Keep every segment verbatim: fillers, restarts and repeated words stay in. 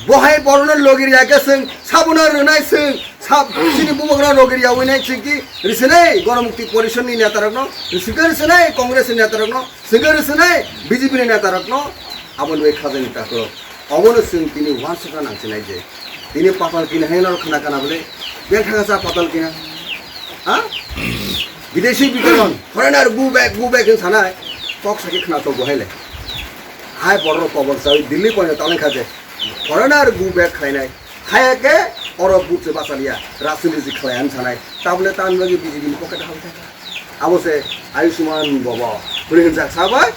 Bohai borokno logi riya khe chwng sabono rwnai chwng sab chini bubagra logi riya winai chwng ki rwswnai Ganamukti Porishad ni neta rokno, rwswk khe rwswnai Congress ni neta rokno, chwng khe rwswnai B J P ni neta rokno, aboni bai khajani takhuk. Obono chwng tini uansukna nangsinai je tini patal kina hai norok khna kana bole beng thangsa patal kina. Ha? Bideshi bikoron, foreigner go back, go back hin sanai. Kok saki khna to bohai le. Hai borok kobor chawi Delhi poino taleng kha je. Foreigner go back khainai. Haya ke oro but se basaliya. Rajniti khlai an sanai. Tabole tan bagi B J P ni pocket hal thaka. Abo se Ayushman Bhava. Huni hin jak sabai.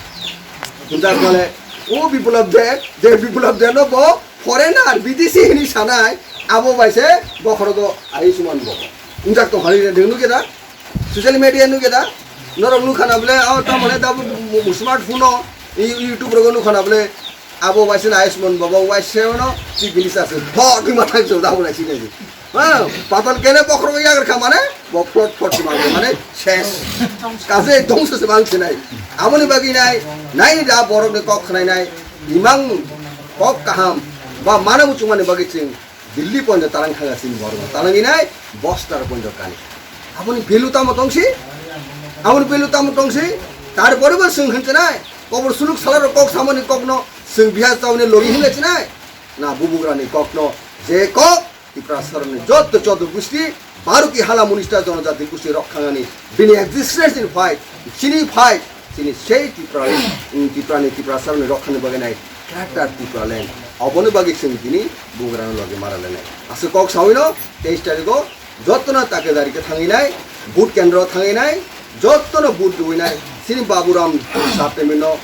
Hin jak male. O Biplab Deb, je Biplab Deb no bo foreigner B D C hini sanai. Abo bai se bokhorogo Ayushman Bhava. Hin jak to hari de nu ke da. Social media nukya da, norok nukha na bole, o tamone da bu, bu, bu smartphone o, i-, YouTube rogo nukha na bole, abo waisa na Ayushman Baba waisa no, chief minister se, bo twi ma thang chwng da bo nai sinai. Ha, patal kene bokhorok yagar kha mane, bo plot plot se mane, mane, ses. Kaje dongso se mang sinai. Aboni bagwi nai, nai da borok ni kok khnai nai, imang kok kaham, ba mana muchung mani bagwi chwng, Delhi pointo talang thangya chini borok no talang inai bostar pointo kani. Aboni value tamo tongsi? Aboni value tamo tongsi? Tarpore bo chwng hin chinai. Kobor suluk sala rok kok samani kok no chwng bihar chauni logi hin le chinai. Na bubugra ni kok no je kok Tiprasa rok ni jotto choddo gusti Baruki hala munista jonojati gusti rok khangani bini existence in fight, chini fight, chini sei Tripura, um, Tripura ni Tiprasa rok ni rok khani bagwi nai Greater Tripura Land. Oboni bagwi chwng tini bugrano logi mara lenai. Aswk kok sawi no teis tarikh o jottono take dari khe thangwi nai, vote kendro thangwi nai, jottono vote rwi nai. Chini Baburam Saptemi no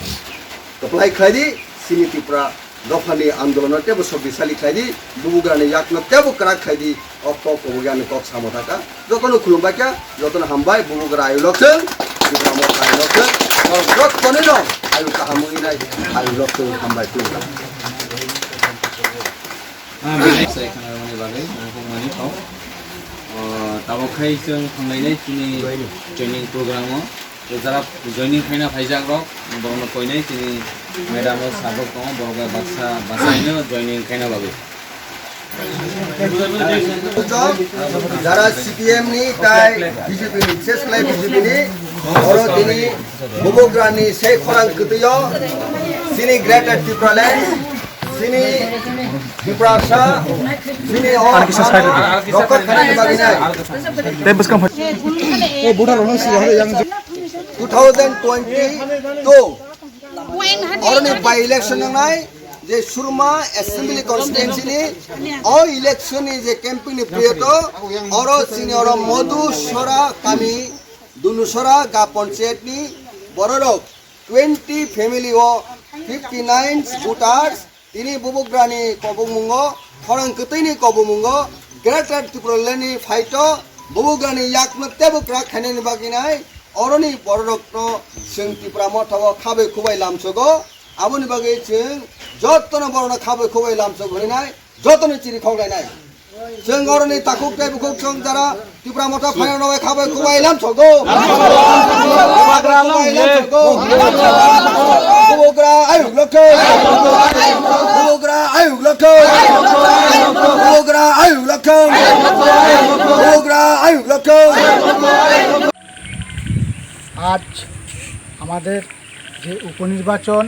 kwplai khlai di, chini Tripura dophani andolono teibo shoktisali khlai di, bubugrani yakno teibo kwrak khlai di, o kok kubui ani kok samo thaka. Jotono khulumbai kha, jotono hambai, bubugra ayuk lok thung, bubugra mokha ayuk lok thung, o jotono no ayuk kaham wngwi nai, ayuk lok thung, hambai khulumkha. Ah, belai sai khna rwmani bagwi nangkukmani kok. O, tabuk khai chwng thanglainai chini training program o. Jara joining khaina phaijak rok, borokno koinai chini madam rok sir rok tongo, borok bai baksa basaino joining khaina bagwi. Jara C P M ni tai B J P ni, bises khlai B J P ni, oro tini bubugrani sei khorang kwtwio, chini Greater Tipraland, chini Tiprasa, chini o Ani kisa side rokha khanani bagwi nai. Tei bwskang phai. Two thousand twenty-two oroni by election wngnai je Surma Assembly Constituency ni o election ni je campaign ni period o oro chini oro Madhusora kami Dunusora ga panchayat ni bororok twenty family o fifty nine voters tini bubugrani kobongmungo, khorang kwtwini kobongmungo, Greater Tipraland ni fight o bubugrani yakno teibo kwrak khainani bagwi nai, oroni bororokno chwng Tipra Motha o khabai khubai lamsogo, aboni bagwi chwng jottono borokno khabai khubai lamsogo hinwi nai, jotono chiri khok lainai. Chwng oroni takhuk tei bukhuk chwng jara Tipra Motha phairokno bai khabai khubai lamsogo. Khabai khubai lamsogo. Bubugra ayuk lokhe. Bubugra ayuk lokhe. Bubugra ayuk lokhe. Bubugra ayuk lokhe। আজ আমাদের যে উপনির্বাচন,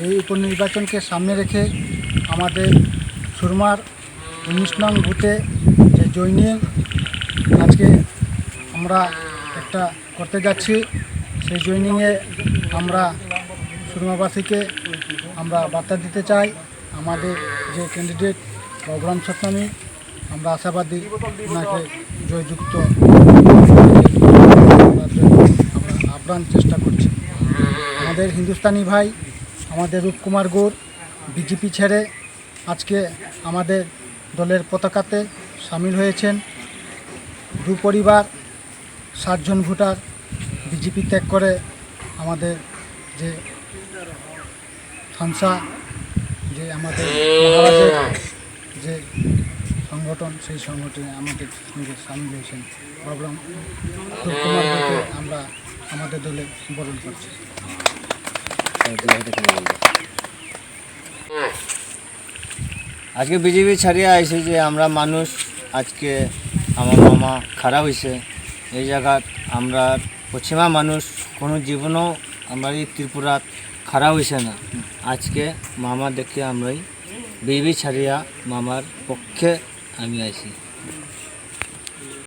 এই উপনির্বাচনকে সামনে রেখে আমাদের সুরমার উনিশ নং বুথে যে জয়েনিং আজকে আমরা একটা করতে যাচ্ছি, সেই জয়েনিংয়ে আমরা সুরমাবাসীকে আমরা বার্তা দিতে চাই, আমাদের যে ক্যান্ডিডেট বাবুরাম সতনামী, আমরা আশাবাদী ওনাকে জয়যুক্ত করার জন্য আমরা আপ্রাণ চেষ্টা করছি। আমাদের হিন্দুস্তানি ভাই, আমাদের রূপকুমার গৌর বিজেপি ছেড়ে আজকে আমাদের দলের পতাকাতে সামিল হয়েছেন। দু পরিবার, সাতজন ভোটার বিজেপি ত্যাগ করে আমাদের যে থানসা, যে আমাদের মহারাজের যে সংগঠন, সেই সংগঠনে আমাদের সঙ্গে সামিল হয়েছেন। বাবুরাম রূপকুমার গৌরকে আমরা আমাদের দলে বরণ করছি। আজকে বিজেপি ছাড়িয়ে আইছে যে আমরা মানুষ, আজকে আমার মামা খারাপ হইছে। এই জায়গাত আমরা পশ্চিমা মানুষ কোনো জীবনও আমরা এই ত্রিপুরাত খারাপ হইছে না। আজকে মামা দেখে আমরাই বিজেপি ছাড়িয়া মামার পক্ষে আমি আইছি।